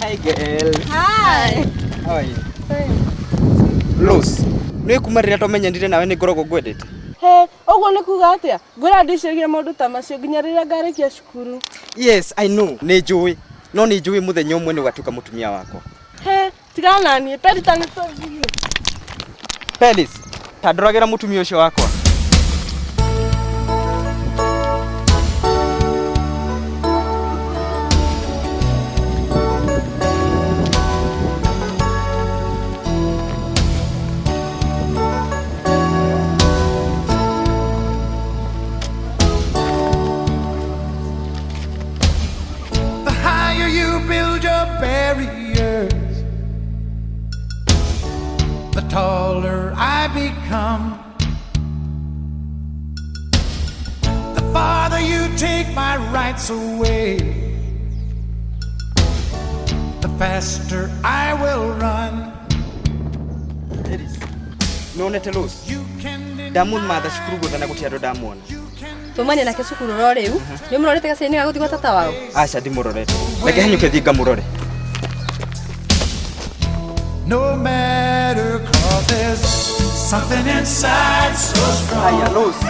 Hi girl. Hi. How are you? Rose, nĩ kuma rĩrĩa twamenyanire nawe nĩ ngoragwo ngwendete. He, ũguo nĩ kuga atĩa? Ngwĩra ndiciragia maũndũ ta macio nginya rĩrĩa ngarĩkia cukuru. Yes, I know. Nĩ njũĩ. No nĩ njũĩ mũthenya ũmwe nĩ ũgatuĩka mũtumia wakwa. He, tigana na niĩ, Perita nĩ tũthiĩ. Pelis, ta ndoragĩra mũtumia ũcio wakwa. The higher you build your barriers, the taller I become. The farther you take my rights away, the faster I will run. Pelis, nĩwonete Rose? You can deny, Ndamũmatha cukuru guothe na gũtirĩ andũ ndamuona. you can Tumanie nake cukuru ro riu. Nĩ ũmũrorete gacirinĩ ga gũthiĩ gwa tata wao. Aca ndimũrorete. Reke hanyũke thiĩ ngamũrore. no matter, 'cause there's something inside so strong. Haya, Rose.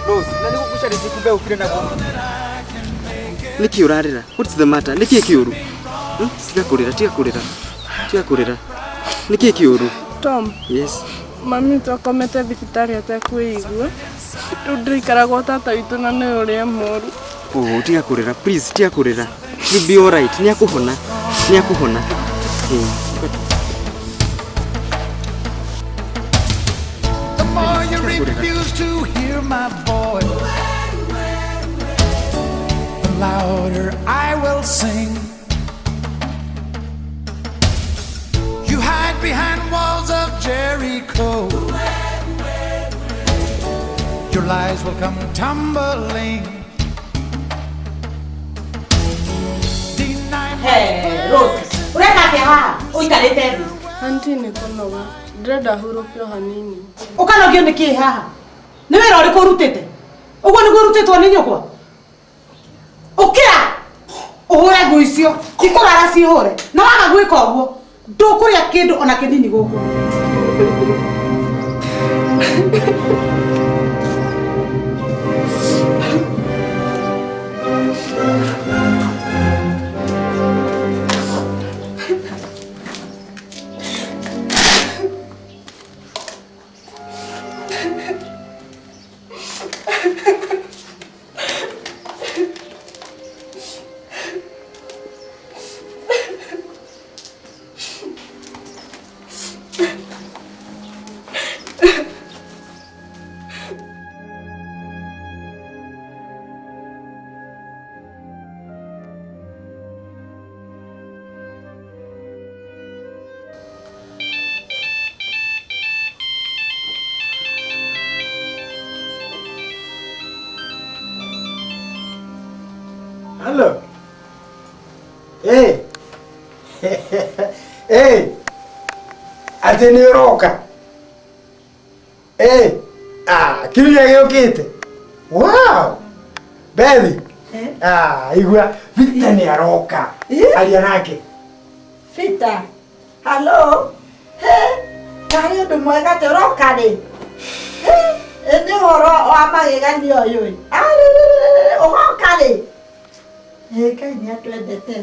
Rose, na nĩ gũgũcarĩtie kumbe ũkire na gũkũ. Nĩkĩ ũrarĩra? What's the matter? Nĩkĩ kĩũru? Tiga kũrĩra, tiga kũrĩra. Tiga kũrĩra. Nĩkĩ kĩũru? Tom, Yes. mami witũ akomete thibitarĩ atekwĩigua. Rĩu ndĩraikara gwa tata witũ na nĩ ũrĩa mũru. Oh, tiga kũrĩra. Please, tiga kũrĩra. You'll be alright. Nĩ akũhona. Nĩ akũhona. The more you refuse to hear my voice, the louder I will sing. You hide behind walls of Jericho. Your lies will come tumbling. Deny my Hey, Rose, ũreka atĩa haha ũikarĩte thĩ? Auntie nĩ kũnoga. Ndĩrenda hurũke o hanini. Ũkanogio nĩ kĩĩ haha? Nĩ wĩra ũrĩkũ ũrutĩte? Ũguo nĩguo ũrutĩtwo nĩ nyũkwa? Ũkĩra ũhũre nguo icio, ti kũrara cihũre. Na waga gwĩka ũguo, ndũkũrĩa kĩndũ ona kĩnini gũkũ. Hello. Hey. Hey. Atĩ nĩ ũroka. Hey. Ah, kiumia gĩũkĩte. Wow. Bethi. Ah, igua Victor nĩ aroka. Aria nake. Peter, hello. He, karĩ ũndũ mwega atĩ ũroka rĩ? He, ĩ nĩ ũhoro wa magegania ũyũ ĩ. Arĩrĩrĩrĩ, ũgoka rĩ? Ĩ Ngai nĩ atwendete.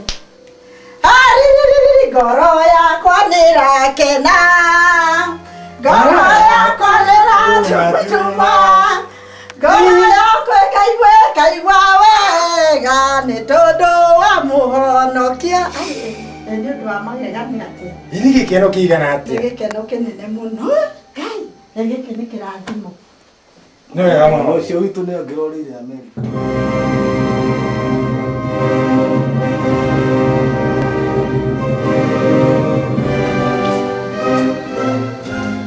Arĩrĩrĩrĩ, ngoro yakwa nĩ ĩrakena. Ngoro yakwa nĩ ĩracumacuma. Ngoro yakwa ĩkaigua ĩkaigua wega nĩ tondũ wa mũhonokia. Ai, ĩ nĩ ũndũ wa magegania atĩa? Nĩ gĩkeno kĩigana Nĩ atĩa? gĩkeno kĩnene mũno. Ngai, ĩ gĩkĩ nĩ kĩrathimo. Nĩ wega mũno. Ũcio witũ nĩ angĩrorĩire Amerika.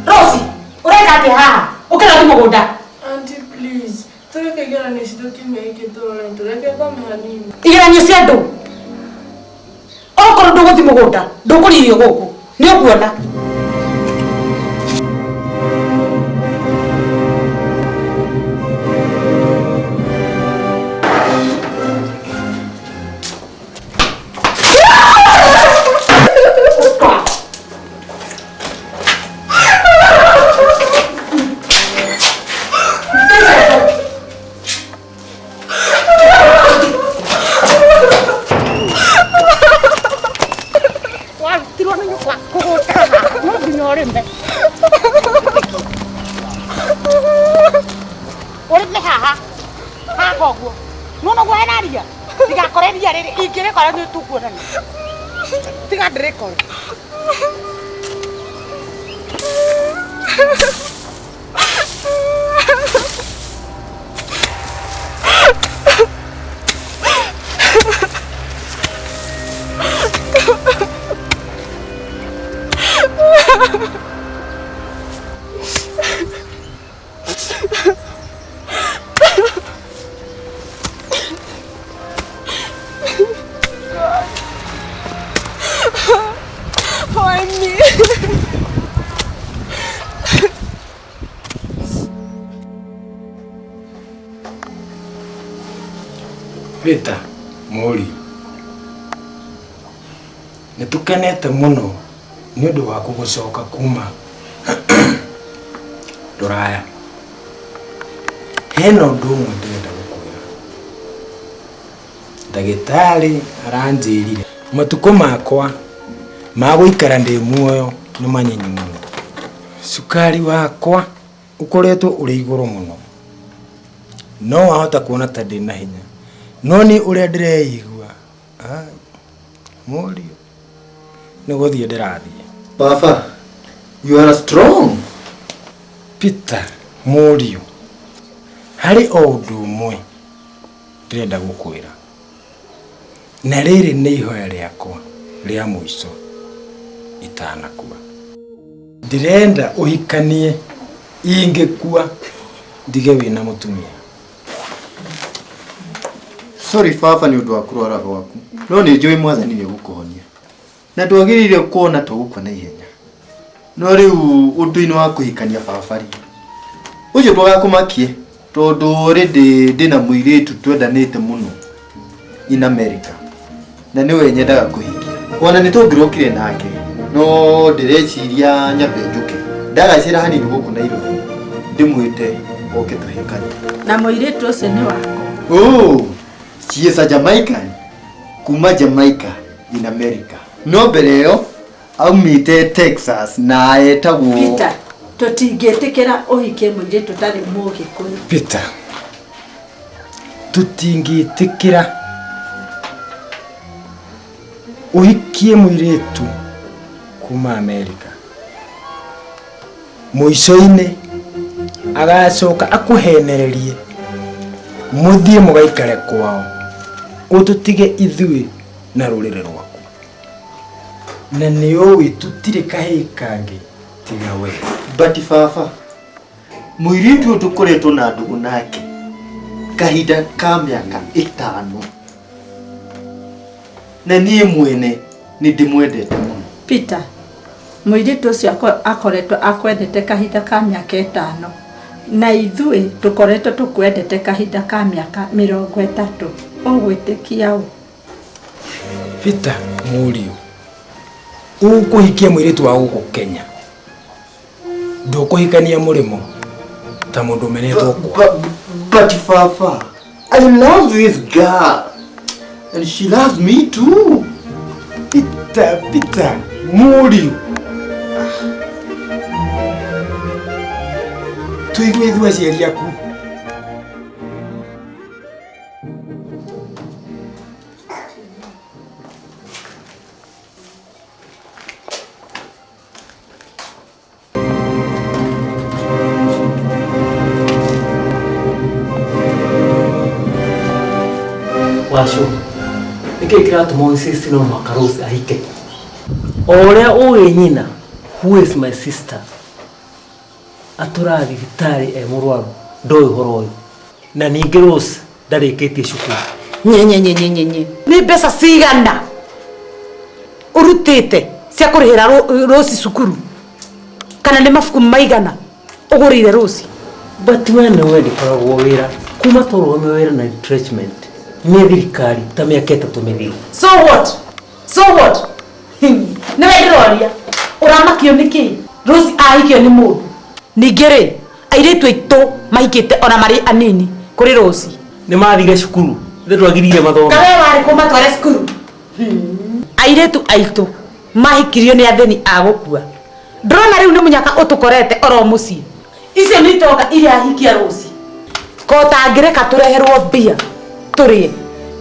Rose, ũreka atĩa haha? Ũkĩra thiĩ mũgũnda. Auntie, please. Tũreke igeranio citũ kiumia gĩkĩ tũrore, tũreke thome hanini. Igeranio cia andũ. Okorwo ndũgũthiĩ mũgũnda, ndũkũrĩa irio gũkũ. Nĩ ũkuona. Ũrĩme. Ũrĩme haha. Haha ũguo. Nĩwona ũguo hena ria? Ndigakore ria rĩrĩ, ingĩrĩkora nĩ tũkuonania. Tiga ndĩrĩkore. Why me? Peter Mũriũ, nĩ tũkenete mũno nĩ ũndũ waku gũcoka kuma rũraya. Hena ũndũ ũmwe ndĩrenda gũkwĩra. Ndagĩtarĩ aranjĩrire matukũ makwa ma gũikara ndĩ muoyo nĩ manyinyi mũno. Cukari wakwa ũkoretwo ũrĩ igũrũ mũno. No wahota kuona ta ndĩ na hinya. No niĩ ũrĩa ndĩreigua, Mũriũ, nĩ gũthiĩ ndĩrathiĩ. Baba, you are strong. Peter, Mũriũ, harĩ o ũndũ ũmwe ndĩrenda gũkwĩra. Na rĩrĩ nĩ ihoya rĩakwa rĩa mũico itanakua. Ndĩrenda ũhikanie ingĩkua ndige wĩna mũtumia. Sorry baba nĩ ũndũ wa kũrwara gwaku. No nĩ njũĩ mwathani nĩ egũkũhonia. Na ndwagĩrĩire kuona to gũkua na ihenya. No rĩu ũndũ-inĩ wa kũhikania baba rĩ, ũcio ndũgakũmakie tondũ already ndĩna mũirĩtu twendanĩte mũno in America. Na nĩwe nyendaga kũhikia. Ona nĩ tũngĩrokire nake, no ndĩreciria nyambe njũke. Ndagacĩra hanini gũkũ Nairobi, ndĩmwĩte oke tũhikanie. Na mũirĩtu ũcio nĩ wako. Oh, she is a Jamaican. Kuma Jamaica in America. No mbere ĩyo aumĩte Texas na etagwo Peter, tũtingĩtĩkĩra ũhikie mũirĩtu ũtarĩ mũgĩkũyũ. Peter, tũtingĩtĩkĩra ũhikie mũirĩtu kuma America. Mũico-inĩ agacoka akũhenererie mũthiĩ mũgaikare kwao ũtũtige ithuĩ na rũrĩrĩ rwaku. Na nĩ ũĩ tũtirĩ kahĩĩ kangĩ tiga we. But baba, mũirĩtu ũyũ tũkoretwo na ndũgũ nake kahinda ka mĩaka 5 na niĩ mwene nĩ ndĩmwendete mũno. Peter, mũirĩtu ũcio akoretwo akwendete kahinda ka mĩaka 5 na ithuĩ tũkoretwo tũkwendete kahinda ka mĩaka 30. Ũgwĩtĩkia ũ? Peter Mũriũ, ũkũhikia mũirĩtu wa gũkũ Kenya, ndũkũhikania mũrĩmo ta mũndũ ũmenetwo kwa. But baba, I love this girl and she loves me too. Peter, Peter, Mũriũ, tũigue ithuĩ aciari aku. Wacu, nĩkĩĩ kĩratũma ũinsist no mũhaka Rose ahike? O ũrĩa ũĩ nyina, who is my sister, atũraga thibitarĩ e mũrwaru, ndoĩ ũhoro ũyũ. Na ningĩ Rose ndarĩkĩtie cukuru. Nye nye nye nye nye nye. Nĩ mbeca cigana ũrutĩte cia kũrĩhĩra Rose cukuru? Kana nĩ mabuku maigana ũgũrĩire Rose? But we nĩwe ndĩkoragwo wĩra kuma twarũgame wĩra na retrenchment nĩ thirikari ta mĩaka 3 mĩthiru. So what? So what? Nĩwe ndĩroria ũramakio nĩkĩ? Rose ahikio nĩ mũndũ. Ningĩ rĩ, airĩtu aitũ mahikĩte ona marĩ anini kũrĩ Rose. Nĩ mathire cukuru, ithe twagiririe mathomo. Kawe warĩ kũmatware cukuru? Airĩtu aitũ mahikirio nĩ athĩni a gũkua. Ndĩrona rĩu nĩ mũnyaka ũtũkorete oro mũciĩ. Icio nĩ itonga iria hikia rũci. Ko tangĩreka tũreherwo mbia tũrĩe.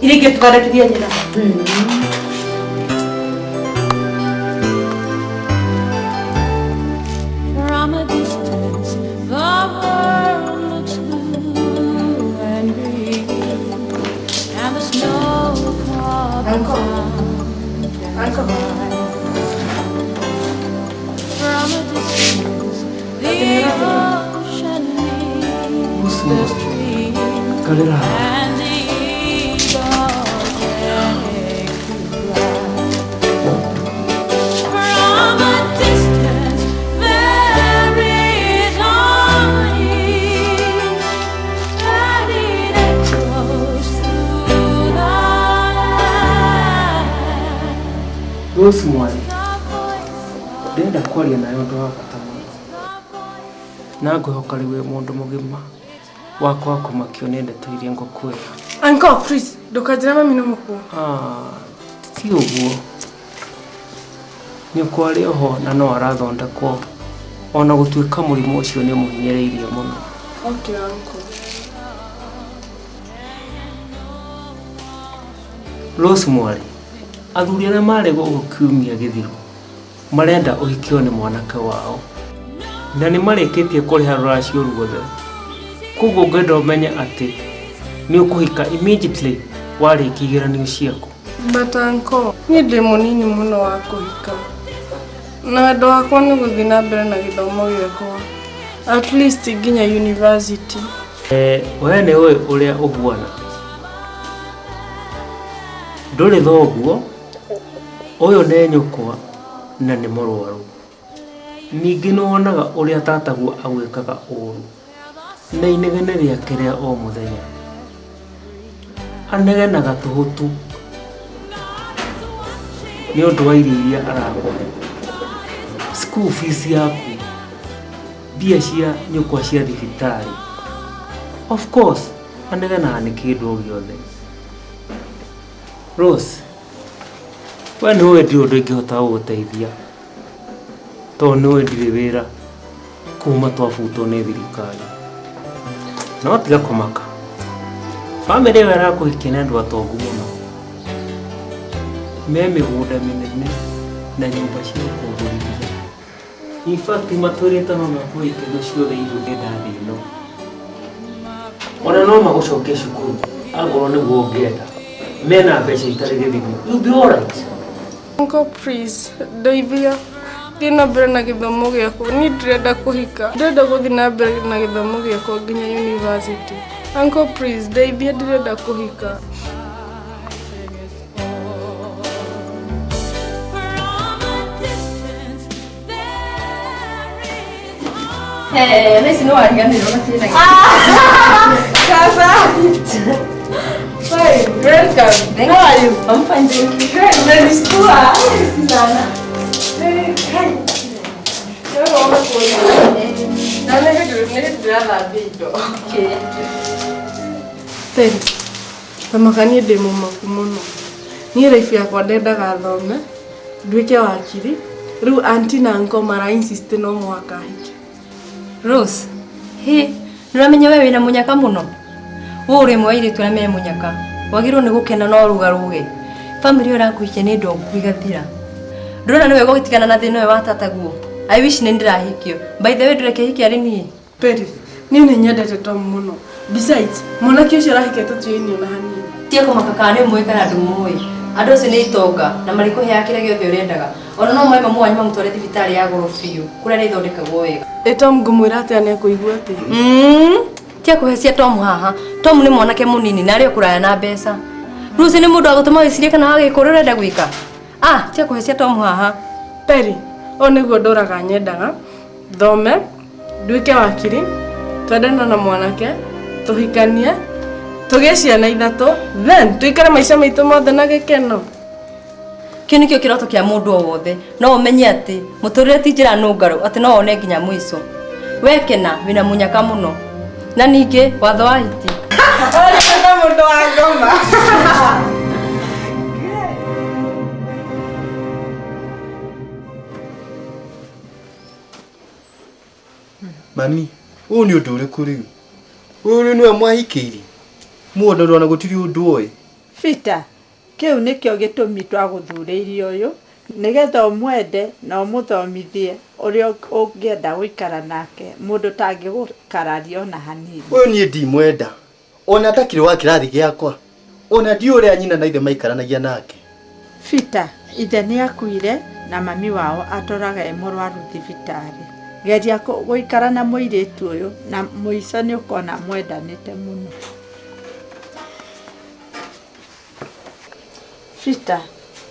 Iria ingĩ tũthondekithie nyina. From a distance, the world looks blue and green, and the snow covered mountains rise. From a distance, the ocean meets the stream, Karĩra. and the eagles take to fly. From a distance, there is harmony, and it echoes through the land. Rose mwarĩ, ndĩrenda kwaria nawe ũndũ wa bata mũno na ngwĩhoka rĩu wĩ mũndũ mũgima wakwa kũmakio nĩ ndeto iria ngũkwĩra. Uncle, please, ndũkanjĩre mami nĩ mũkuo. Ah, ti ũguo, nyũkwa arĩ oho na no arathondekwo ona gũtuĩka mũrimũ ũcio nĩ ũmũhinyĩrĩirie mũno. Okay, uncle. Rose mwarĩ, athuri arĩa marĩ gũkũ kiumia gĩthiru marenda ũhikio nĩ mwanake wao na nĩ marĩkĩtie kũrĩha rũracio ruothe, koguo ngwenda ũmenye atĩ nĩ ũkũhika immediately warĩkia igeranio ciaku. But uncle, niĩ ndĩ mũnini mũno wa kũhika. Na wendo wakwa nĩ gũthiĩ na mbere na gĩthomo gĩakwa. At least nginya university. Eh, we nĩ ũĩ ũrĩa ũhuana, ndũrĩ thoguo, ũyũ nĩ nyũkwa na nĩ mũrwaru. Ningĩ nĩ wonaga ũrĩa tataguo agwĩkaga ũru na inegene rĩake rĩa o mũthenya. Anegenaga tũhũ tu nĩ ũndũ wa irio iria arakũhe, school fees yaku, mbia cia nyũkwa cia thibitarĩ. Of course, anegenaga nĩ kĩndũ o gĩothe. Rose, we nĩ ũĩ ndirĩ ũndũ ingĩhota gũgũteithia tondũ nĩ ũĩ ndirĩ wĩra kuma twabutwo nĩ thirikari. No tiga kũmaka, bamĩrĩ ĩyo ĩrakũhikia nĩ andũ atongu mũno, me mĩgũnda mĩnene na nyũmba cia gũkomborithia. In fact, matwĩrĩte no makũhikia indo ciothe iria ũngĩenda thĩ ĩno. Ona no magũcokie cukuru angorwo nĩguo ũngĩenda. Mena mbeca itarĩ gĩthimi. You'll be alright. Uncle, please, ndeithia. Thiĩ na mbere na gĩthomo gĩakwa. Niĩ ndĩrenda kũhika. Ndĩrenda gũthiĩ na mbere na gĩthomo gĩakwa nginya university. Uncle, please, ndeithia ndĩrenda kũhika. Eh, na ici nĩ wariganĩrwo gatirĩ na Sasa. Fine, welcome. Thank How are you? I'm fine, thank you. Great, umenistua. Sana. Eh, hi. Wewe umekuja. Na nĩ hĩndĩ ndĩrathambia indo. Okay. Thanks. Tamaka niĩ ndĩ mũmaku mũno. Niĩ life yakwa ndendaga thome, nduĩke wakiri. Rĩu auntie na uncle mara insist no mũhaka hike. Rose, hĩ, nĩũramenya we wĩna mũnyaka mũno? Ũũ ũrĩ ĩmwe wa airĩtu arĩa me mũnyaka. Wagĩrĩirwo nĩ gũkena no rũgarũge. Bamĩrĩ ĩyo ĩrakũhikia nĩ ndongu igathira. Ndũrona nĩ wega ũgĩtigana na thĩna ũyũ wa tataguo? I wish nĩ ndĩrahikio. By the way, ndũreke hikia arĩ niĩ. Perry, niĩ nĩ nyendete Tom mũno. Besides, mwanake ũcio arahika tũtiũĩnie ona hanini. Tiga kũmaka kana nĩ ũmũĩ kana ndũmũĩ. Andũ acio nĩ itonga na marĩkũheaga kĩrĩa gĩothe ũrendaga. Ona no moe mamu wanyu mamũtware thibitarĩ ya goro biũ kũrĩa rĩthondekagwo wega. Ĩ Tom ngũmwĩra atĩa nĩ ekũigua atĩa? Tiga kũhecia Tom haha. Tom nĩ mwanake mũnini na arĩ o kũraya na mbeca. Rũciũ nĩ mũndũ wa gũtũma wĩcirie kana wagĩka ũrĩa ũrenda gwĩka. Ah, tiga kũhecia Tom haha. Perry, ũũ nĩguo ndũraga nyendaga. Thome, nduĩke wakiri, twendane na mwanake, tũhikanie, tũgĩe ciana ithatũ, then tũikare maica maitũ mothe na gĩkeno. Kĩu nĩkĩo kĩroto kĩa mũndũ o wothe. No ũmenye atĩ mũtũrĩre ti njĩra nũngarũ atĩ no wone nginya mũico. We kena wĩna mũnyaka mũno. Na ningĩ watho wa hiti. Ũrĩ na mũndũ wa ngoma. Mami, ũyũ nĩ ũndũ ũrĩkũ rĩu? Ũyũ rĩu nĩwe mwahikĩire? Mũndũ ona gũtirĩ ũndũ oĩ. Peter, kĩu nĩkĩo gĩtũmi twagũthurĩirie ũyũ nĩgetha ũmwende na ũmũthomithie ũrĩa ũngĩenda gũikara nake mũndũ tangĩgũkararia ona hanini. Ũyũ niĩ ndimwenda. Ona atakĩrĩ wa kĩrathi gĩakwa. Ona ndiũĩ ũrĩa nyina na ithe maikaranagia nake. Peter, ithe nĩ akuire na mami wao atũraga e mũrwaru thibitarĩ. Geria gũikara na mũirĩtu ũyũ na mũico nĩ ũkona mwendanĩte mũno. Peter,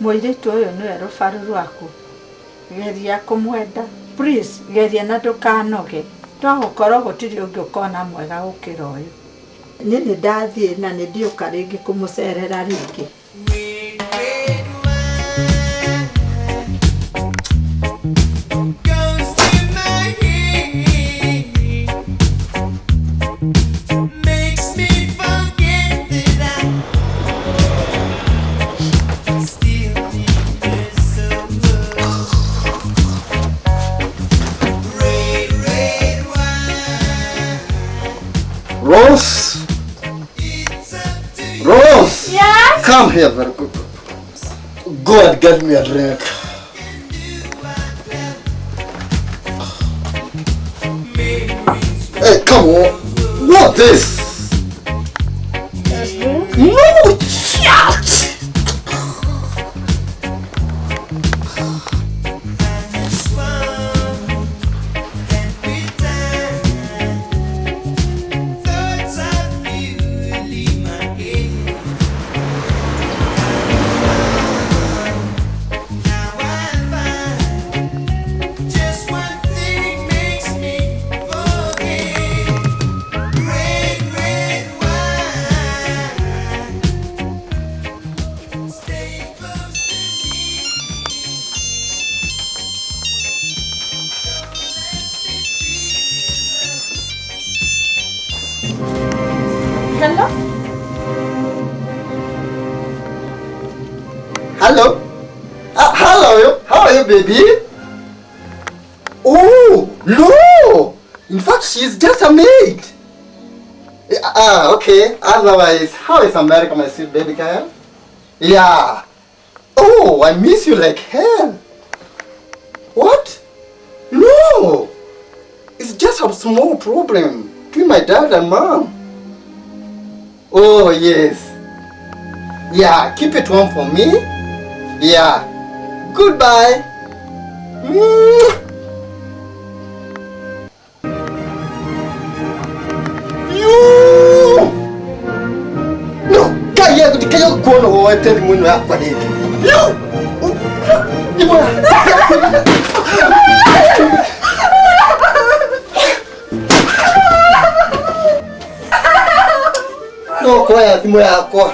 mũirĩtu ũyũ nĩwe rũbaru rwaku. Geria kũmwenda. Please, geria na ndũkanoge. Twagũkorwo gũtirĩ ũngĩ ũkona mwega gũkĩra ũyũ. Niĩ nĩ ndathiĩ na nĩ ndiũka rĩngĩ kũmũcerera rĩngĩ. Goes to my head, makes me forget that I still need her so much. Red, red wine. Rose! Rose! Yes? Come here very quick. Go and get me a drink. Hey, come on. What this? No, shut! Thoughts of you leave my head. Now I find just one thing makes me forget. Red, red wine. Stay close to me. Don't let me feel. Hello? Hello? Hello, how are you, baby? Oh, no! In fact, she's just a maid. Okay. Otherwise, how is America, my sweet baby girl? Yeah. Oh, I miss you like hell. What? No! It's just a small problem between my dad and mom. Oh, yes. Yeah, keep it warm for me. Yeah. Goodbye. Mwah. You! No, kaya kaya kuona wote ni mwino yakwa nini? You! Ni No, kwa thimũ yakwa.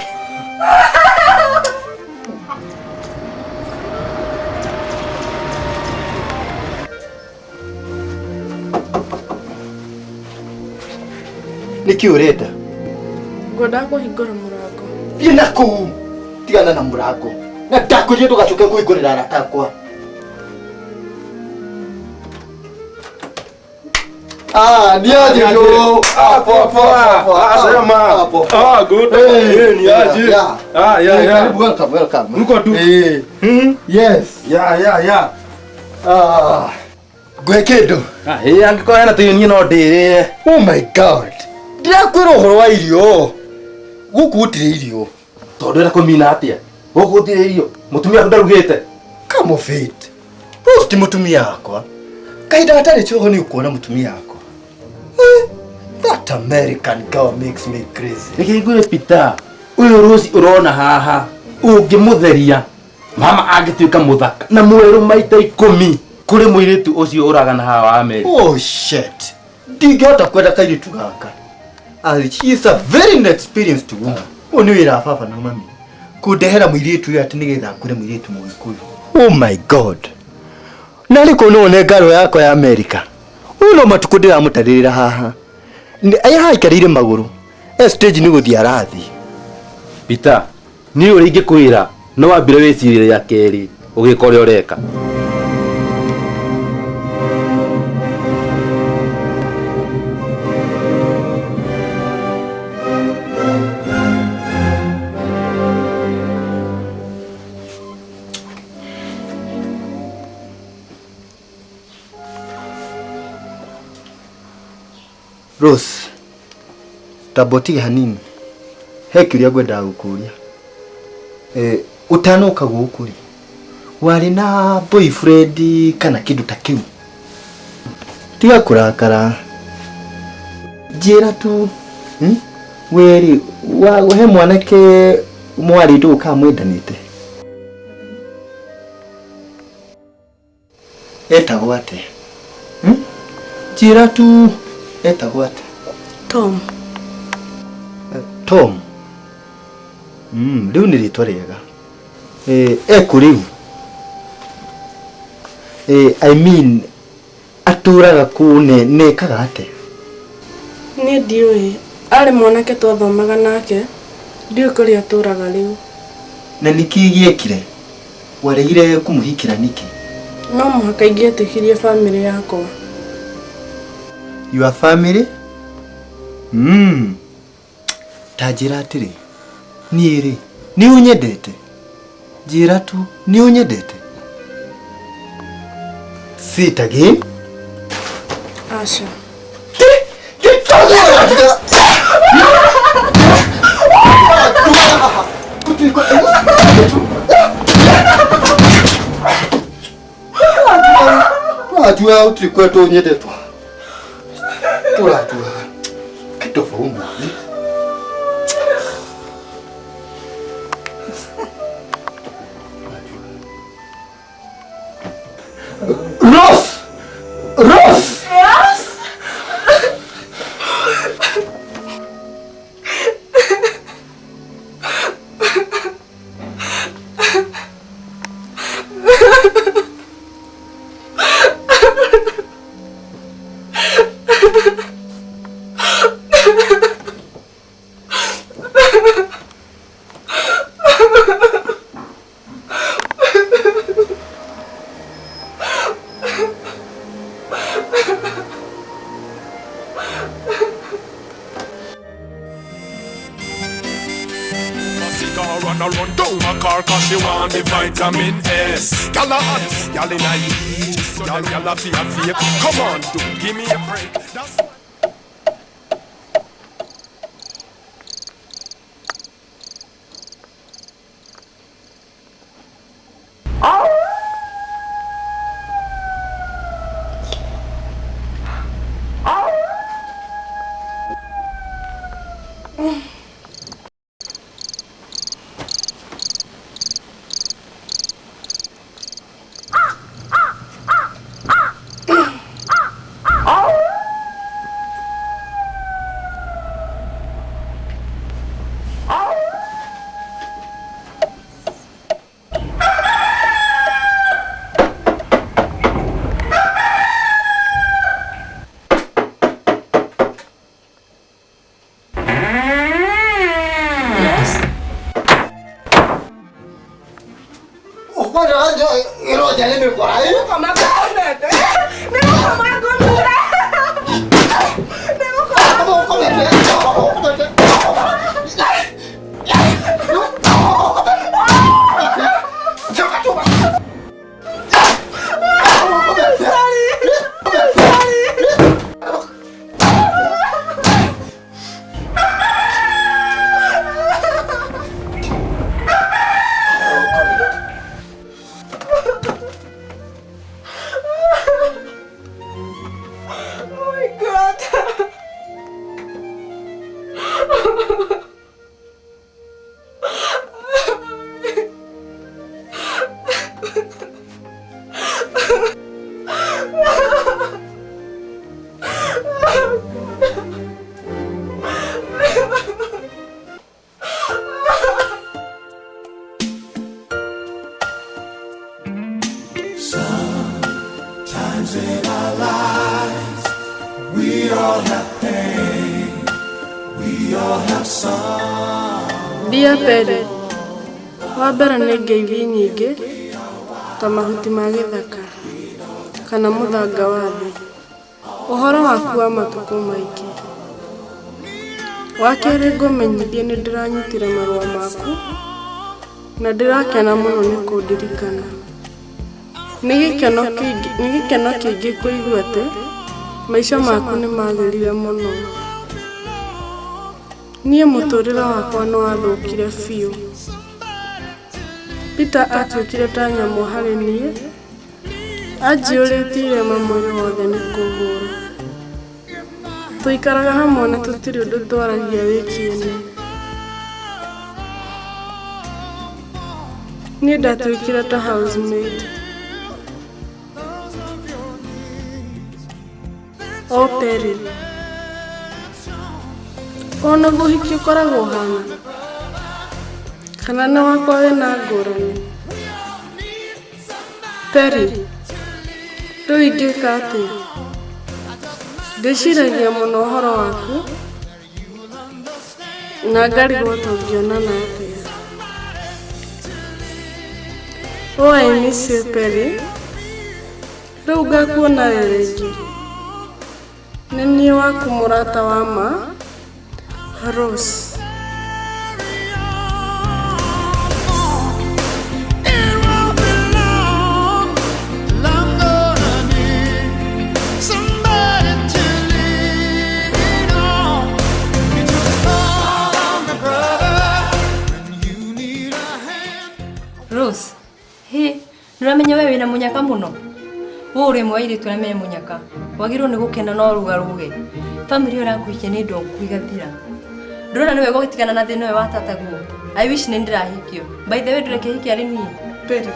Nĩkĩ ũrenda? Ngwendaga kũhingũra mũrango. Thiĩ na kũu. Tigana na mũrango. Na ndakwĩrire ndũgacoke kũhingũrĩra arata akwa. Ah, ni aje jo. Ah, poa poa poa. Ah, salama. Poa. Ah, good. Hey, ni aje. Yeah. Ah, yeah, yeah. Karibu, welcome, welcome. Mko tu. Eh. Yes. Yeah, yeah, yeah. Ah. Ngwĩ kĩndũ. Ah, eh, angĩkorwo hena tũirio niĩ no ndĩrĩe. Oh my God. Ndĩrakwĩra ũhoro wa irio. Gũkũ gũtirĩ irio. Tondũ ĩra kũmina atĩa? Gũkũ gũtirĩ irio. Mũtumia waku ndarugĩte. Come off it. Rose ti mũtumia wakwa. Kahinda gatarĩ coho nĩ ũkuona mũtumia wakwa. That American girl makes me crazy. Reke ngwĩre Peter, ũyũ Rose ũrona haha, ũngĩmũtheria, mama angĩtuĩka mũthaka na mwerũ maita 10 kũrĩ mũirĩtu ũcio ũragana haha wa Amerika. Oh shit. Ndingĩhota kwenda kairĩtu gaka. She is a very inexperienced woman. Ũyũ nĩ wĩra wa baba na mami. Kũndehera mũirĩtu ũyũ atĩ nĩgetha akũre mũirĩtu mũgĩkũyũ. Oh my God. Na rĩ kũu no one ngaro yakwa ya Amerika. Ũyũ no matukũ ndĩramũtarĩrĩra haha. Aya aikarĩire magũrũ. E stage nĩ gũthiĩ arathiĩ. Peter, niĩ ũrĩa ingĩkwĩra no wambire wĩcirĩrie rĩa kerĩ ũgĩka ũrĩa ũreka. Rose, tambotige hanini. He kĩũria ngwendaga gũkũria. Ũtanoka gũkũ rĩ, warĩ na boyfriend kana kĩndũ ta kĩu? Tiga kũrakara. Njĩra tu, we rĩ, he mwanake mwarĩ ndũgũ kana mwendanĩte? Etagwo atĩa? Njĩra tu, etagwo atĩa? Tom. Tom. Rĩu nĩ rĩtwa rĩega. Ekũ rĩu? I mean, atũraga kũ nekaga atĩa? Niĩ ndiũĩ. Arĩ mwanake twathomaga nake, ndiũĩ kũrĩa atũraga rĩu. Na nĩkĩ gĩekire? Waregire kũmũhikĩra nĩkĩ? No mũhaka ingĩetĩkirie famĩlĩ yakwa. Your family? Ta njĩra atĩrĩ, niĩ rĩ, nĩ ũnyendete? Njĩra tu, nĩ ũnyendete? Say it again. Aca. Tũratua ũtirĩ kwendwo ũnyendetwo. Tũratua. Kĩtobo ũmũthĩ. Rose! Rose! Yes? Run down my car cause she want the vitamin S. Gyal a hot, gyal in a heat, gyal gyal a fear fear. Come on, dude, give me a break. That's Sometimes in our lives, we all have pain, we all have sorrow. Dear Perry, wa mbere nĩ ngeithi nyingĩ ta mahuti ma gĩthaka kana mũthanga wa thĩ. Ũhoro waku wa matukũ maingĩ. Wa kerĩ ngũmenyithie nĩ ndĩranyitire marũa maku na ndĩrakena mũno nĩ kũndirikana. Nĩ gĩkeno kĩingĩ kũigua atĩ Maica maku nĩ magĩrire mũno. Niĩ mũtũrĩre wakwa nĩ wathũkire biũ. Peter atuĩkire ta nyamũ harĩ niĩ, anjiyũrĩtie irema mwĩrĩ wothe nĩ kũhũra. Tũikaraga hamwe na tũtirĩ ũndũ twaragia wĩ kĩene. Niĩ ndatuĩkire ta housemaid. O Perry. Ona ũhiki ũkoragwo ũhana? Kana nĩ wakwa wĩna ngũrani? Perry, rĩu ingĩka atĩa? Ndĩciragia mũno ũhoro waku na ngarigwo tũngĩonana atĩa. Oh, I miss you, Perry. Rĩu ngakuona rĩ rĩngĩ? Nĩ niĩ waku mũrata wa ma, Rose. Somebody to lean on. You just call on me, brother, when you need a hand. Rose, hĩ, nĩũramenya we wĩna mũnyaka mũno? Ũũ ũrĩ ĩmwe wa airĩtu arĩa me mũnyaka. Wagĩrĩirwo nĩ gũkena no ũrũgarũge. Bamĩrĩ ĩyo ĩrakũhikia nĩ ndongu igathira. Ndũrona nĩ wega ũgĩtigana na thĩna ũyũ wa tataguo. I wish nĩ ndĩrahikio. By the way ndũreke arĩ niĩ. Perry,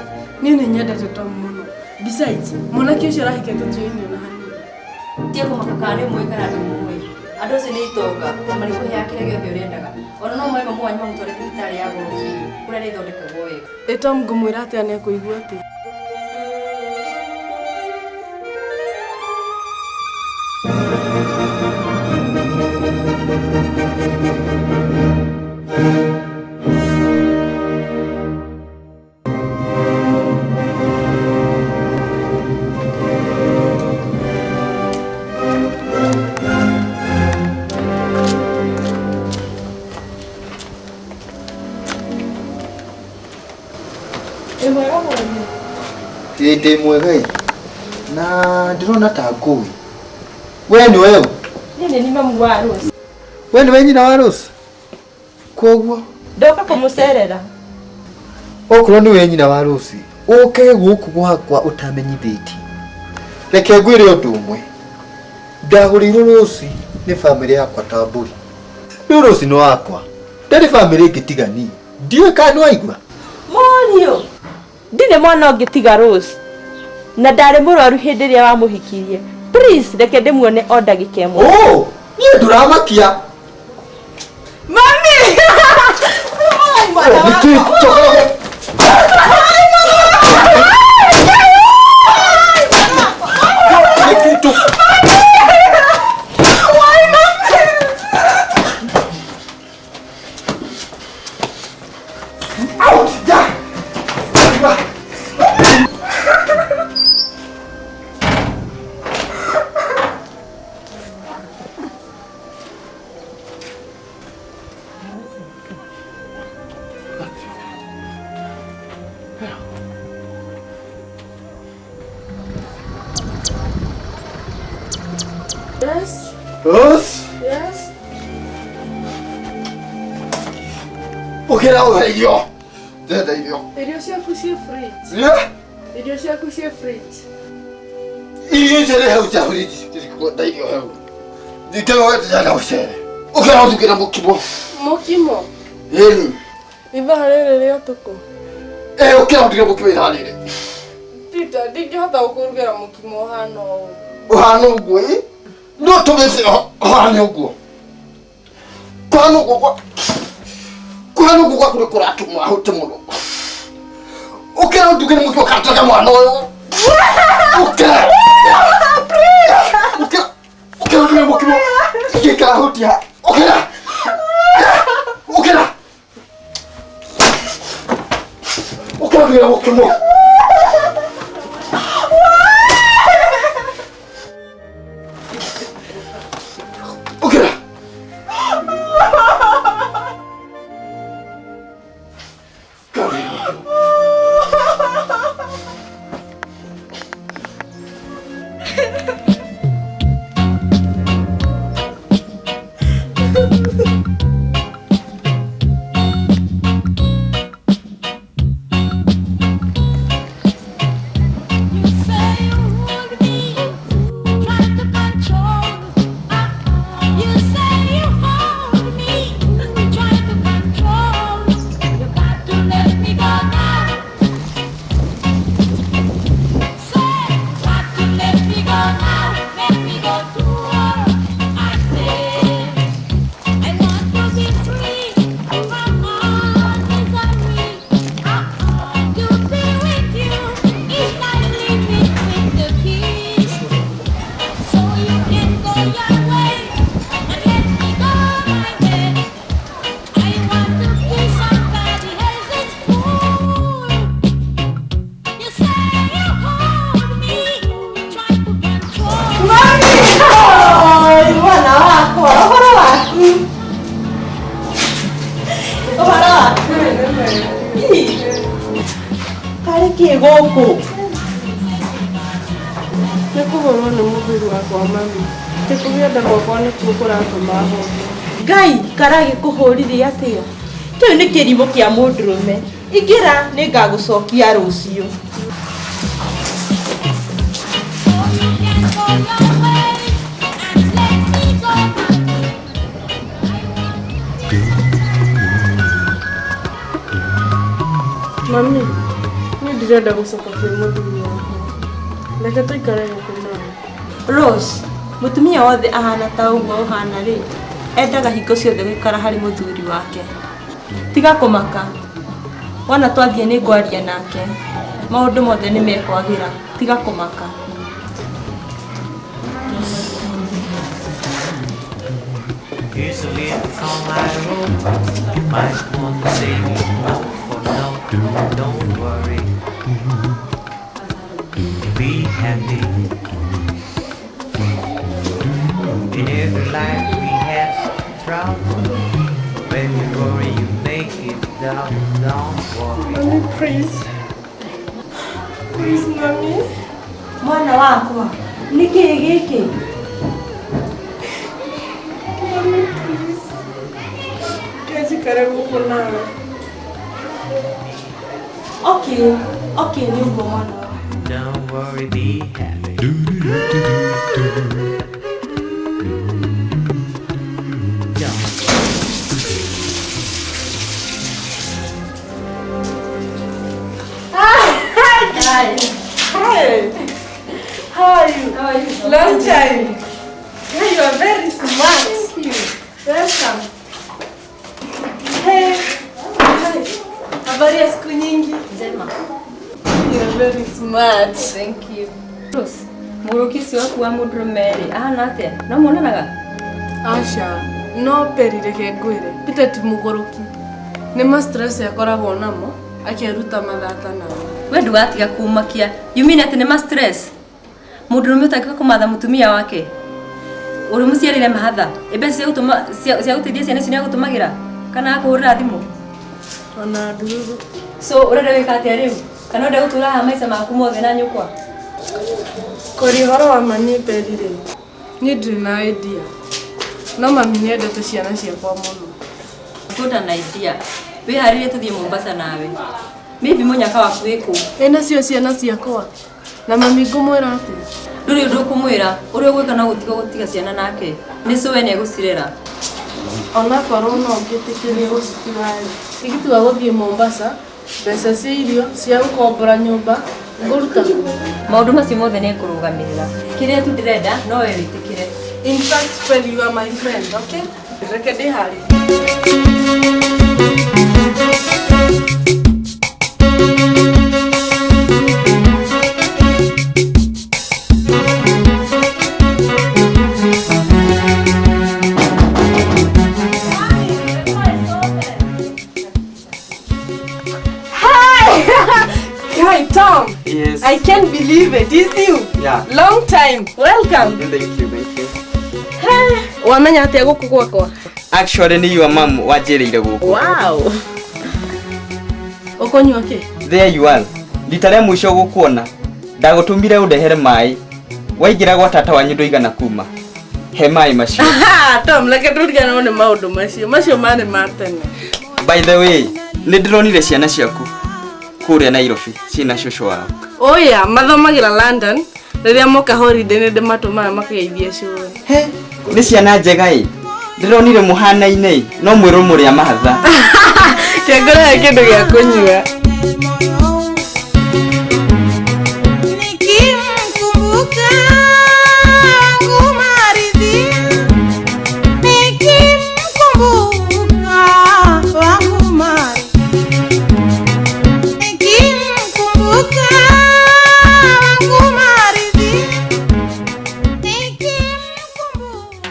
niĩ nĩ nyendete Tom mũno. Besides, mwanake ũcio arahikia tũtiũĩne ona hanini. Tiga kũmaka kana nĩ ũmũĩ kana ndũmũĩ. Andũ acio nĩ itonga na marĩkũheaga kĩrĩa gĩothe ũrendaga. Ona no moe mamu wanyu mamũtware thibitarĩ ya goro biũ kũrĩa arĩthondekagwo wega. Ĩ Tom ngũmwĩra atĩa nĩ ekũigua atĩa? Ndĩ mwega ĩ na ndĩrona ta ngũĩ. We nĩwe ũ? Niĩ nĩ niĩ mamu wa Rose. We nĩwe nyina wa Rose? Koguo Ndoka kũmũcerera. Okorwo nĩwe nyina wa Rose, ũke gũkũ gwakwa ũtamenyithĩtie. Reke ngwĩre ũndũ ũmwe. Ndagũrĩirwo Rose nĩ bamĩrĩ yakwa ta mbũri. Rĩu Rose nĩ wakwa. Ndarĩ bamĩrĩ ĩngĩ tiga niĩ. Ndiũĩ kana nĩwaigua. Mũriũ, ndirĩ mwana ũngĩ tiga Rose. Na ndarĩ mũrwaru hĩndĩ ĩrĩa wamũhikirie. Please, reke ndĩmuone o ndagĩka ĩmwe. Oh, niĩ ndũramakia. Mami! Oh, nĩkĩ njogoro? Nĩkĩ Out! Yeah! Yes. Rose? Yes. Ũkĩra ũhe irio. Ndĩrenda irio. Irio ciaku ciĩ fridge. Yeah? Irio ciaku ciĩ fridge. Irio icio nĩ hau cia fridge. Ndĩrenda irio hau. Ndĩrenda ndĩrenda mũcere. Ũkĩra ũndugĩre mũkimo. Mũkimo? Ĩni. Ithaa rĩrĩ rĩa ũtukũ. Ĩ ũkĩra ũndugĩre mũkimo ithaa rĩrĩ. Peter, ndingĩhota gũkũrugĩra mũkimo ũhana ũũ. Ũhana ũguo ĩ? No tũmĩte ũhane ũguo. Kũhana ũguo gwa kũhana ũguo gwaku nĩ kũratũma hũte mũno. Ũkĩra ũndugĩre mũkimo kana mwana ũyũ. Ũkĩra. Ũkĩra. Ũkĩra ũndugĩre mũkimo. Ingĩikara hutia. Ũkĩra. Ũkĩra. Ũkĩra ũndugĩre mũkimo. Ũkĩra. gũkũ? Nĩ kũhũrwo nĩ mũthuri wakwa mami. Ti kũgĩa nda gwakwa nĩkuo kũratũma hũrwo. Ngai karagĩkũhũrire atĩa? Kĩu nĩ kĩrimũ kĩa mũndũrũme. Ingĩra nĩngagũcokia rũciũ. Mami, niĩ ndirenda gũcoka kwĩ mũthuri wakwa. Reke tũikare gũkũ nawe. Rose, mũtumia wothe ahana ta ũguo ũhana rĩ, endaga hingo ciothe gũikara harĩ mũthuri wake. Tiga kũmaka. Wona twathiĩ nĩ ngwaria nake. Maũndũ mothe nĩ mekwagĩra. Tiga kũmaka. Here's a little song I wrote. You might want to sing it note for note. Don't worry, be happy. In every life we have trouble. When you worry, you make it down. Don't worry. Mami, please. Please, mami. Mwana wakwa, nĩ kĩĩ gĩkĩ? Mami, please. Reke njikare gũkũ nawe. Okay, okay, nĩ ũguo mwana wakwa. Don't worry, be happy. Don't worry. Hi. Hi. How are you? How are you? Long time. Yeah, you are very smart. Thank you. Welcome. Hey. Hi. Habari ya siku nyingi? Njema. You are very smart. Thank you. Rose, mũgũrũki ũcio waku wa mũndũrũme rĩ, ahana atĩa? No muonanaga? Aca, no Peri reke ngwĩre, Peter ti mũgũrũki. Nĩ ma stress akoragwo namo akĩruta mathata nawe. We ndũgatiga kũmakia. You mean atĩ nĩ ma stress? Mũndũrũme ũtangĩũka kũmatha mũtumia wake? Ũrĩ mũciarĩre mahatha? Ĩ mbeca cia gũtũma cia gũteithia ciana icio nĩagũtũmagĩra? Kana akũhũrĩra thimũ? Ona ndururu. So ũrenda gwĩka atĩa rĩu? Kana ũrenda gũtũra haha maica maku mothe na nyũkwa? Kũria ũhoro wa ma niĩ Peri rĩ, niĩ ndirĩ na idea. No mami nĩendete ciana ciakwa mũno. Good an idea. Wĩharĩrie tũthiĩ Mombasa nawe. Maybe mũnyaka waku wĩ kũu. Ĩ nacio ciana ciakwa? Na mami ngũmwĩra atĩa? Ndũrĩ ũndũ ũkũmwĩra. Ũrĩa ũgwĩka no gũtiga gũtiga ciana nake. Nĩ cũwe nĩegũcirera. Onakorwo no ngĩtĩkĩrie gũcitiga rĩ, ingĩtua gũthiĩ Mombasa, mbeca cia irio, cia gũkombora nyũmba, ngũruta kũ? Maũndũ macio mothe nĩngũrũgamĩrĩra. Kĩrĩa tu ndĩrenda no we wĩtĩkĩre. In fact, Peri, you are my friend, okay? Reke ndĩharĩrie. Hi! Hi, Tom. Yes. I can't believe it. It's you. Yeah. Long time. Welcome. Thank you, thank you. Hey. Wamenya atĩa gũkũ gwakwa? Actually nĩ your mom wanjĩrĩire gũkũ. Wow. Ũkũnyua kĩ? There you are. Rita rĩa mũico gũkuona ndagũtũmire ũndehere maĩ. Waingĩra gwa tata wanyu ndũigana kuma. He maĩ macio. Aha, Tom, reke tũriganĩrwo nĩ maũndũ macio. Macio marĩ ma tene. By the way, nĩ ndĩronire ciana ciaku kũrĩa Nairobi ciĩna cũcũ wao. Oya, mathomagĩra London. Rĩrĩa moka holiday nĩ ndĩmatũmaga makageithie cũwe. He, nĩ ciana njega ĩ. Ndĩronire mũhanaine ĩ, no mwĩrwo mũrĩ a mahatha. Kĩngũrehe kĩndũ gĩa kũnyua. Nikimkumbuka wangu maridhi, nikimkumbuka wangu maridhi, nikimkumbuka wangu maridhi, nikimkumbuka.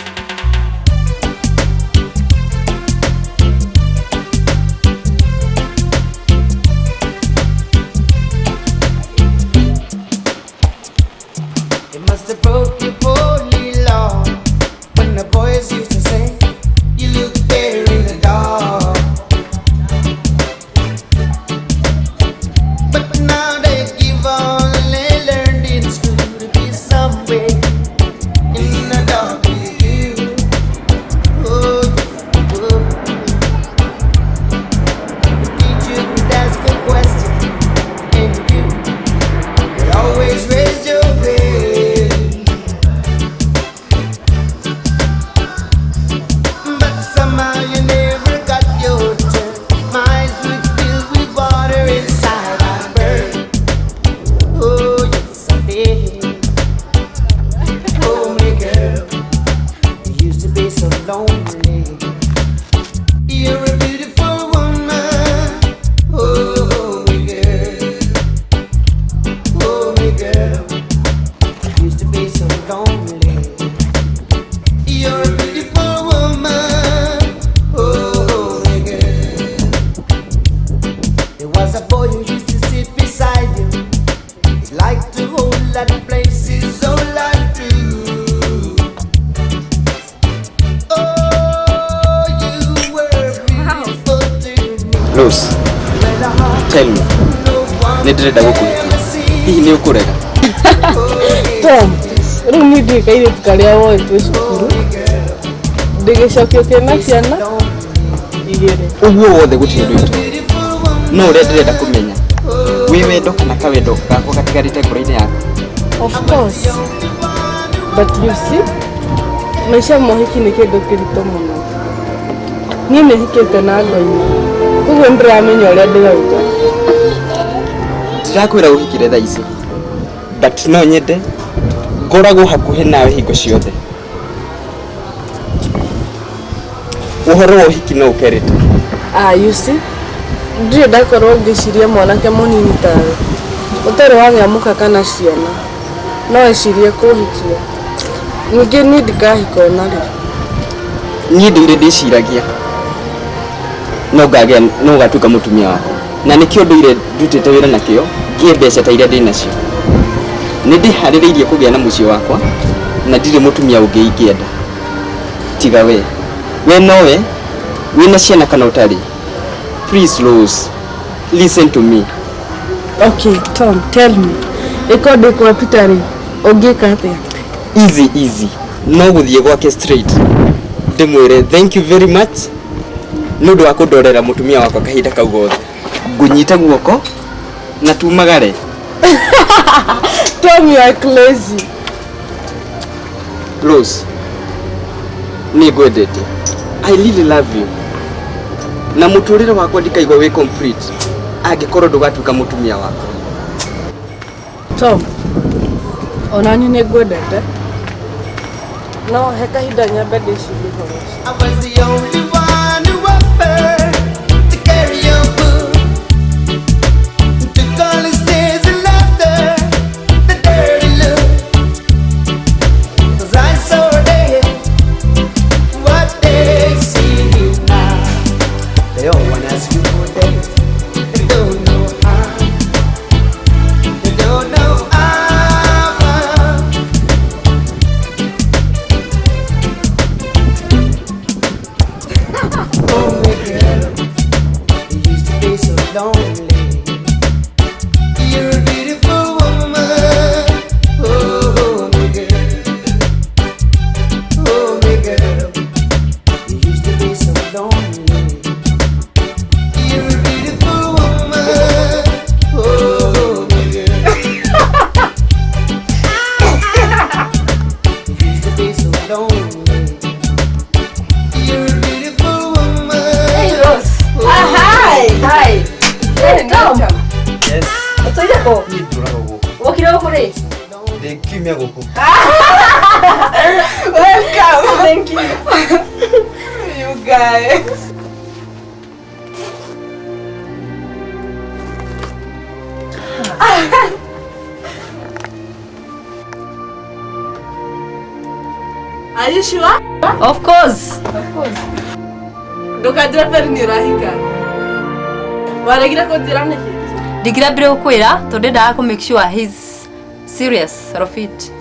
It must have broke your poorly law when the boys used to say you look better in the dark. But now they give Hey, homely girl, you used to be so lonely. You're a beautiful woman, oh, homely girl. Homely girl, you used to be so lonely. You're a beautiful woman, oh, homely girl. There was a boy who used to sit beside you. He liked to hold lot of places, oh, lot to. Oh, you were beautiful to me. Rose, tell me, nĩ ndĩrenda gũkũhikia. Hihi nĩ ũkũrega? Tom, rĩu niĩ ndiũĩ kairĩtu karĩa woĩ twĩ cukuru ndĩgĩcokio kĩna ciana igĩrĩ. Ũguo wothe gũtirĩ ũndũ itoĩ. No ũrĩa ndĩrenda kũmenya, wĩ wendo kana kawendo gakwa gatigarĩte ngoro-inĩ yaku? Of course. But you see, maica ma ũhiki nĩ kĩndũ kĩritũ mũno. Niĩ nĩ hikĩte na ngoima, koguo nĩ ndĩramenya ũrĩa ndĩrauga. Ndirakwĩra ũhikire thaa ici, but no nyende ngoragwo hakuhĩ nawe hingo ciothe. Ũhoro wa ũhiki no ũkerĩte. Ah, you see, ndirĩ ndakorwo ngĩciria mwanake mũnini tawe ũtarĩ wagĩa mũka kana ciana no ecirie kũhikia. Ningĩ niĩ ndikahika ona rĩ. Niĩ ndũire ndĩciragia no ngagĩa no ũgatuĩka mũtumia wakwa, na nĩkĩo ndũire ndutĩte wĩra na kĩo ngĩe mbeca ta iria ndĩ nacio. Nĩ ndĩharĩrĩirie kũgĩa na mũciĩ wakwa na ndirĩ mũtumia ũngĩ ingĩenda tiga we. We nowe wĩna ciana kana ũtarĩ. Please Rose, listen to me. Okay, Tom, tell me. Ĩko ndĩ kwa Peter rĩ, ũngĩka atĩa? Easy easy, no gũthiĩ gwake straight ndĩmwĩre thank you very much nĩ ũndũ wa kũndorera mũtumia wakwa kahinda kau gothe. Ngũnyite guoko na tumagare. Tom, you are crazy. Rose, nĩ ngwendete. I really love you. Na mũtũrĩre wakwa ndikaigua wĩ complete angĩkorwo ndũgatuĩka mũtumia wakwa. Tom, ona niĩ nĩ ngwendete. No he kahinda nyambe ndĩcirie ũhoro ũcio. I was the only one who offered to carry your book. Took all his tears and laughter, the dirty look. 'Cause I saw then what they see now. They all wanna ask you for a date. They don't know how. They don't know how. Lonely girl, you used to be so lonely. You're a beautiful woman, oh my girl, oh my girl. You used to be so lonely. You're a beautiful woman, oh my girl. You used to be so lonely. You're a beautiful woman. Hey, Rose. Ah, hi. Hi. Hey, Tom. Yes. Ũtũire kũ? Niĩ ndũraga gũkũ. Wokire gũkũ rĩ? Ndĩ kiumia gũkũ. Welcome. Thank you. You guys. Are you sure? Of course. Of course. Ndũkanjĩre Peri nĩ ũrahika. Waregire kũnjĩra nĩkĩ? Ndingĩrambire gũkwĩra tondũ ndendaga kũ make sure he's serious of it.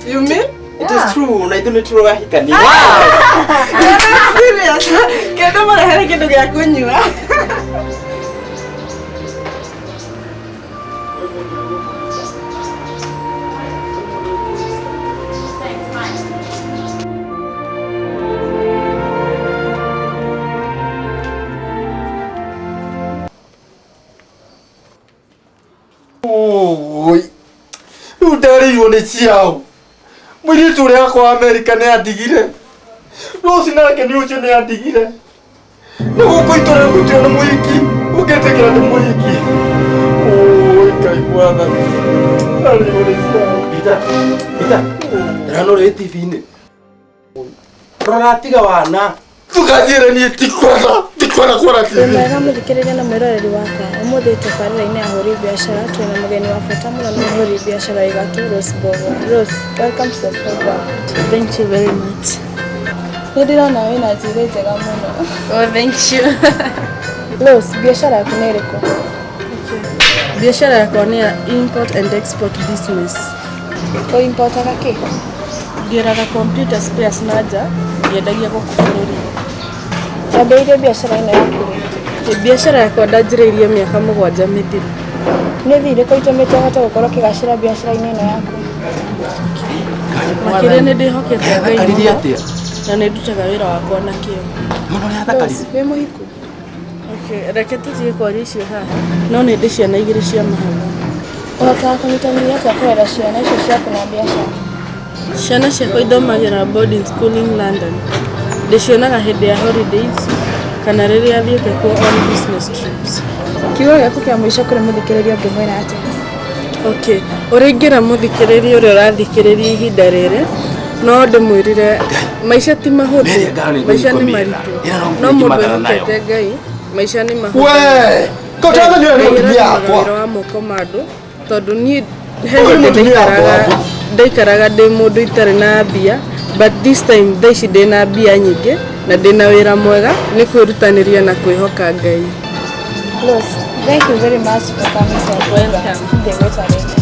You mean? It is true, na ithuĩ nĩ tũrahikania. Serious? Kĩndũ mũrehere kĩndũ gĩa kũnyua. Oi. Rĩu ndarĩirwo nĩ ciao. Mũirĩtu ũrĩa wakwa wa Amerika nĩ andigire. Rose nake nĩ ũcio nĩ andigire. Nĩ gũkũ itũra gũtirĩ na mũhiki. Ũngĩtĩkĩra nĩ mũhiki. Oi. Ngai mwathani. Arĩ ũrĩ Peter, Peter, ndĩrona ũrĩ TV-inĩ. Rora tiga wana. Ndũkanjĩre niĩ tikwenda kuona TV. Wĩ mwega mũthikĩrĩria na mwĩroreri wakwa, ũmũthĩ tabarĩra-inĩ ya ahũri biacara twĩna mũgeni wa bata mũno na mũhũri biacara wĩ gatũ Rose Mbugua. Rose, welcome to the program. Thank you very much. Nĩ ndĩrona wĩna njuĩrĩ njega mũno. Oh, thank you. Rose, biacara yaku nĩ ĩrĩkũ? Biacara yakwa nĩ ya import and export business. Ũimportaga kĩ? Ngĩraga computer spares na nja, ngĩendagia gũkũ bũrũri-inĩ. Wambĩrĩirie biacara ĩno yaku rĩ? Biacara yakwa ndanjĩrĩirie mĩaka 7 mĩthiru. Nĩ thĩ irĩkũ itũmĩte ũhote gũkorwo ũkĩgacĩra biacara-inĩ ĩno yaku? Makĩria nĩ ndĩhokete Ngai Athakarire mũno atĩa? na nĩ ndutaga wĩra wakwa na kĩyo. Rose, wĩ mũhiku? Okay, reke tũtige kwaria icio haha, no nĩ ndĩ ciana 2 cia mahatha. Ũhotaga kũnyitanĩria atĩa kũrera ciana icio ciaku na biacara? Ciana ciakwa ithomagĩra boarding school in London. Ndĩcionaga hĩndĩ ya holidays kana rĩrĩa thiĩte kuo on business trips. Kiugo gĩaku kĩa mũico kũrĩ mũthikĩrĩria ũngĩmwĩra atĩa? Okay, ũrĩa ingĩra mũthikĩrĩria ũrĩa ũrathikĩrĩria ihinda rĩrĩ, no ndĩmwĩrire maica ti mahũthũ, maica nĩ maritũ, no mũndũ ehokete Ngai, maica nĩ mahũthũ. We, ko ũtamenyire nĩ Ngai mũtumia arathimaga wakwa. wĩra wa moko ma andũ, tondũ niĩ he Ũyũ hĩndĩ mũtumia wakwa. ndaikaraga ndĩ mũndũ itarĩ na mbia, but this time thaa ici ndĩ na mbia nyingĩ na ndĩ na wĩra mwega, nĩ kwĩrutanĩria na kwĩhoka Ngai. Rose, thank you very much for coming to our program. Welcome. The great arena.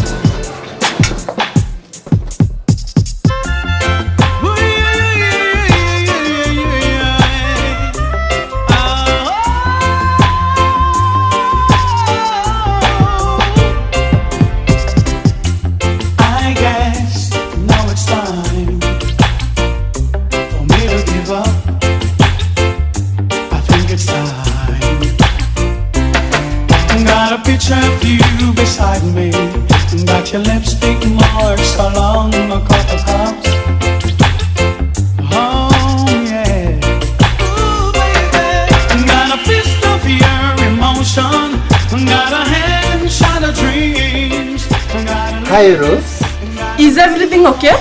I guess now it's time for me to give up. I think it's time. Got a picture of you beside me. Got your lipstick marks along a couple cups. Oh yeah. Ooh, baby. Got a fist of your emotion. Got a hand shot of dreams. Got a Hi Rose. Is everything okay?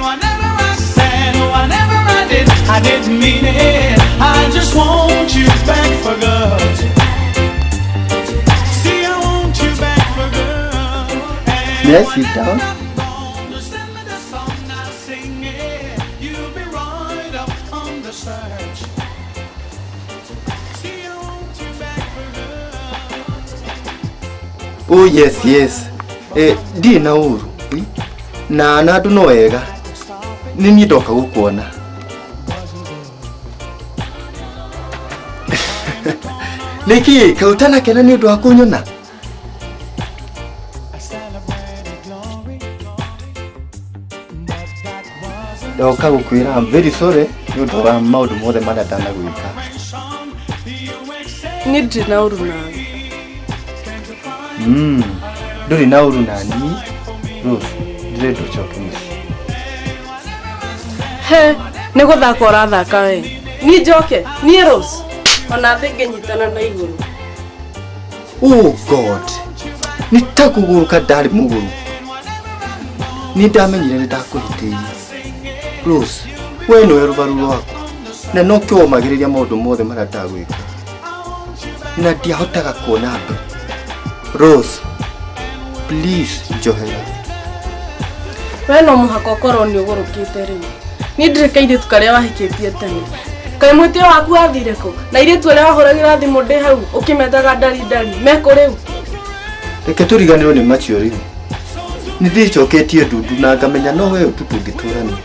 Whatever I said, whatever I did, I didn't mean it. I just want you back for good. See, I want you back for good. May I sit down? Sing it. You'll be right up on the search. See, I want you back for good. Oh yes, yes. Ndirĩ na ũru na na andũ no wega nĩ niĩ ndoka gũkuona. Nĩkĩ kaĩ ũtanakena nĩ ũndũ wa kũnyona? Ndoka gũkwĩra I'm very sorry nĩ ũndũ wa maũndũ mothe marĩa ndanagwĩka. Niĩ ndirĩ na ũru nawe. Ndũrĩ na ũru na niĩ Rose, ndĩrenda ũcoke mũciĩ. He, nĩ gũthaka ũrathaka we. Niĩ njoke, niĩ Rose. Ona thĩ ngĩnyitana na igũrũ. Oh God, nĩ ta kũgũrũka ndarĩ mũgũrũ. Nĩ ndamenyire nĩ ndakũhĩtĩirie. Rose, we nĩwe rũbaru rwakwa na nokĩo womagĩrĩria maũndũ mothe marĩa ndagwĩka na ndiahotaga kuona mbere. Rose, please njohera. We no mũhaka ũkorwo nĩ ũgũrũkĩte rĩu. Niĩ ndirĩ kairĩtu karĩa wahikĩtie tene. Kaĩ mwĩtĩo waku wathire kũ? Na airĩtu arĩa wahũragĩra thimũ ndĩ hau ũkĩmetaga ndari ndari mekũ rĩu? Reke tũriganĩrwo nĩ macio rĩu. Nĩ ndĩcoketie ndundu na ngamenya no we tu tũngĩtũrania.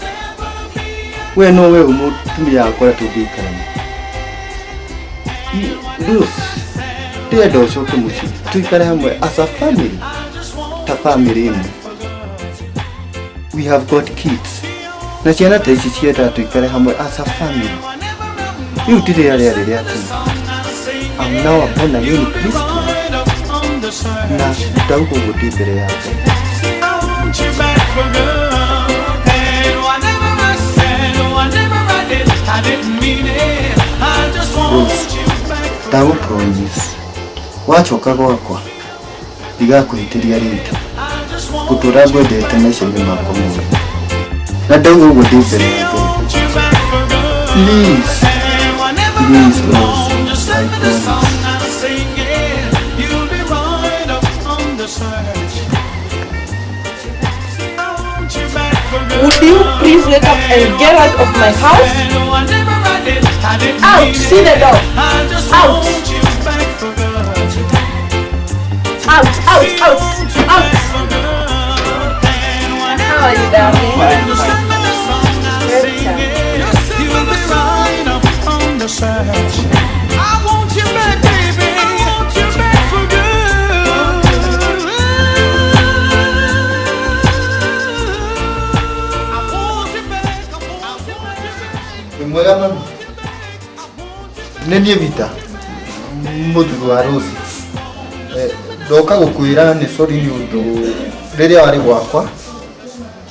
We no we mũtumia wakwa ũrĩa tũngĩikarania. Rose, ndĩrenda ũcoke mũciĩ tũikare hamwe as a family, ta family ĩmwe. We have got kids. Na ciana ta ici ciendaga tũikare hamwe as a family. Rĩu ti rĩrĩa rĩarĩ rĩa tene. I'm now a born again Christian. Na ndauga ũguo ndĩ mbere ya Ngai. I want you back for good. And whatever I said, whatever I did, I didn't mean it. I just want Rose, you back for ndagũ promise Wacoka gwakwa ndigakwĩhĩtĩria rĩngĩ. Ngũtũra ngwendete maica-inĩ makwa mothe. Na ndauga ũguo ndĩ mbere ya Ngai. Please, please, Rose, I promise. Would you please wake up and get out of my house? Out! See the door! Out! Out! Out! Out! Out! How are you, darling? I want you back, baby. I want you back for good. Wĩ mwega mami? Nĩ niĩ Vita, mũthuri wa Rose. Ndoka gũkwĩra nĩ sorry nĩ ũndũ rĩrĩa warĩ gwakwa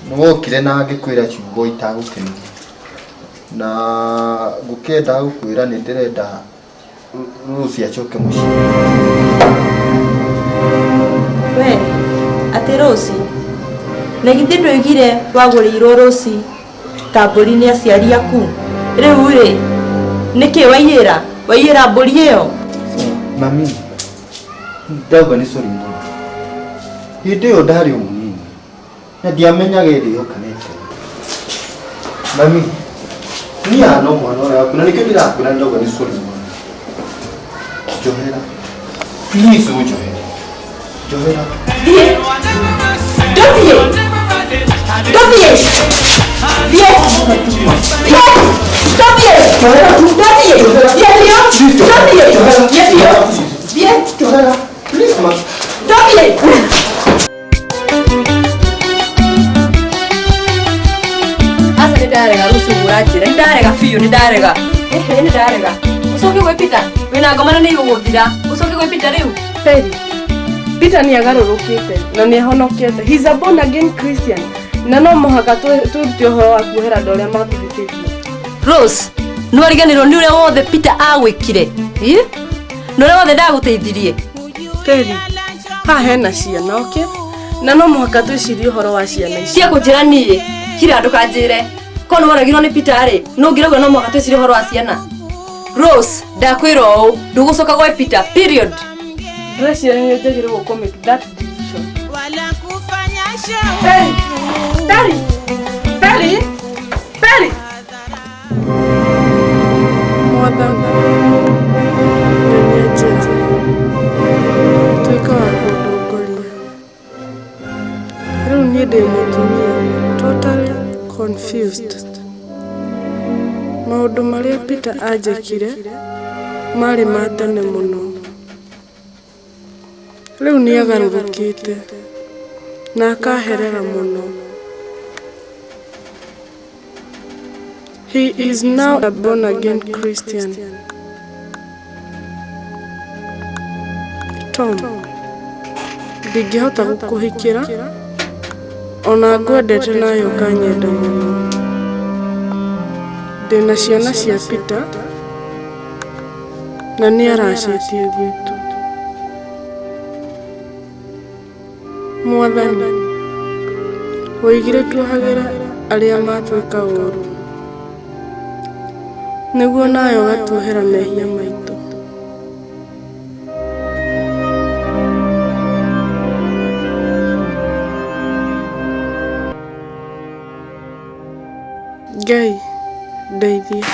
nĩ wokire na ngĩkwĩra ciugo itagũkenirie. Na ngũkĩenda gũkwĩra nĩ ndĩrenda Rose acoke mũciĩ. We, atĩ Rose, na githĩ ndũigire wagũrĩirwo Rose ta mbũri nĩ aciari aku? Rĩu rĩ, nĩkĩ waiyĩra? Waiyĩra mbũri ĩyo? Mami, ndauga nĩ sorry mũno. Hĩndĩ ĩyo ndarĩ o mũnini na ndiamenyaga ĩrĩ yoka na ĩte. Mami, niĩ haha no mwana ũrĩa waku na nĩkĩo ndĩrakwĩra ndauga nĩ sorry mũno. Njohera. Please ũnjohere. Njohera. Thiĩ. Ndũthiĩ. Ndũthiĩ. Thiĩ. Thiĩ. Ndũthiĩ. Ndũthiĩ. Thiĩ biũ. Ndũthiĩ. Thiĩ biũ. Thiĩ. Njohera. Please, ma. Ndũthiĩ. Aca nĩ ndarega rũciũ ũranjĩra. Nĩ ndarega biũ, nĩ ndarega. Ĩhĩ, nĩ ndarega. Ũcoke gwĩ Peter. Wĩna ngomano nĩ igũgũthira. Ũcoke gwĩ Peter rĩu. Terry, Peter nĩ agarũrũkĩte na nĩ ahonokete. He's a born again Christian. Na no mũhaka twĩrute ũhoro wa kuohera andũ arĩa matũhĩtĩtie. Rose, nĩ wariganĩrwo nĩ ũrĩa wothe Peter agwĩkire. Ĩ? Nĩ ũrĩa wothe ndagũteithirie. Terry, haha hena ciana, okay? Na no mũhaka twĩcirie ũhoro wa ciana ici. Cia kũnjĩra niĩ, kira ndũkanjĩre. Korwo nĩ woragirwo nĩ Peter rĩ, no ũngĩrauga no mũhaka twĩcirie ũhoro wa ciana. Rose, ndakwĩra ũũ, ndũgũcoka gwa Peter, period. Ndĩreciria nĩ njagĩrĩirwo gũ make that decision. Terry! Terry! Terry! Terry! Mwathani, nyonia njĩra. Tuĩka wa kũndongoria. Rĩu niĩ ndĩ mũtumia totally confused. Maũndũ marĩa Peter anjĩkire marĩ ma tene mũno. Rĩu nĩ agarũrũkĩte na akaherera mũno. He is now a born again Christian. Tom, ndingĩhota gũkũhikĩra ona ngwendete nawe ũkanyenda mũno. Ndĩna ciana cia Peter na nĩ aracĩtie gwitũ. Mwathani, woigire tuohagĩre arĩa matwĩka ũũru, nĩguo nawe ũgatuohera mehia maitũ. Ngai, ndeithia.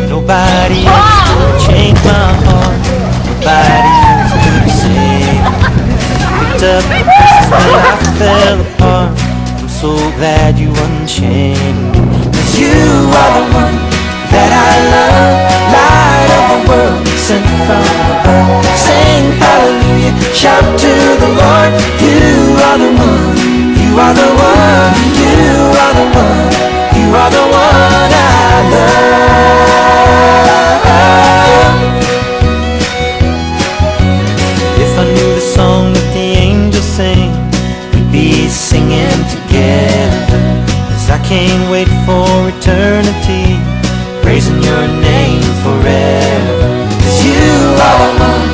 Nobody else could change my heart. Nobody else could save me. Picked up the pieces when I fell apart. I'm so glad you unchained me. 'Cause you are the one that I love. Light of the world, sent from above. Sing hallelujah, shout to the Lord. You are the one, you are the one, you are the one, you are the one I love. If I knew the song that the angels sing, can't wait for eternity, praising your name forever. 'Cause you are the one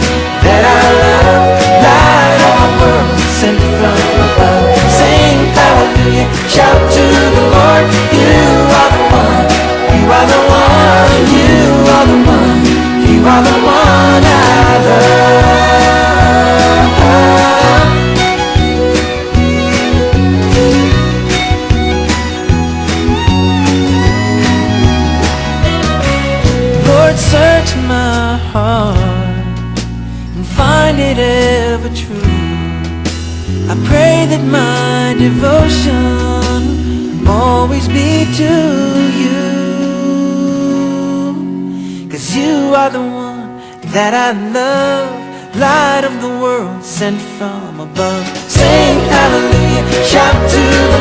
that I love, light of the world, sent from above. Sing hallelujah, shout to the Lord. You are the one, you are the one, you are the one, you are the one I love. Lord, search my heart and find it ever true. I pray that my devotion always be to you. 'Cause you are the one that I love, light of the world, sent from above. Sing hallelujah, shout to the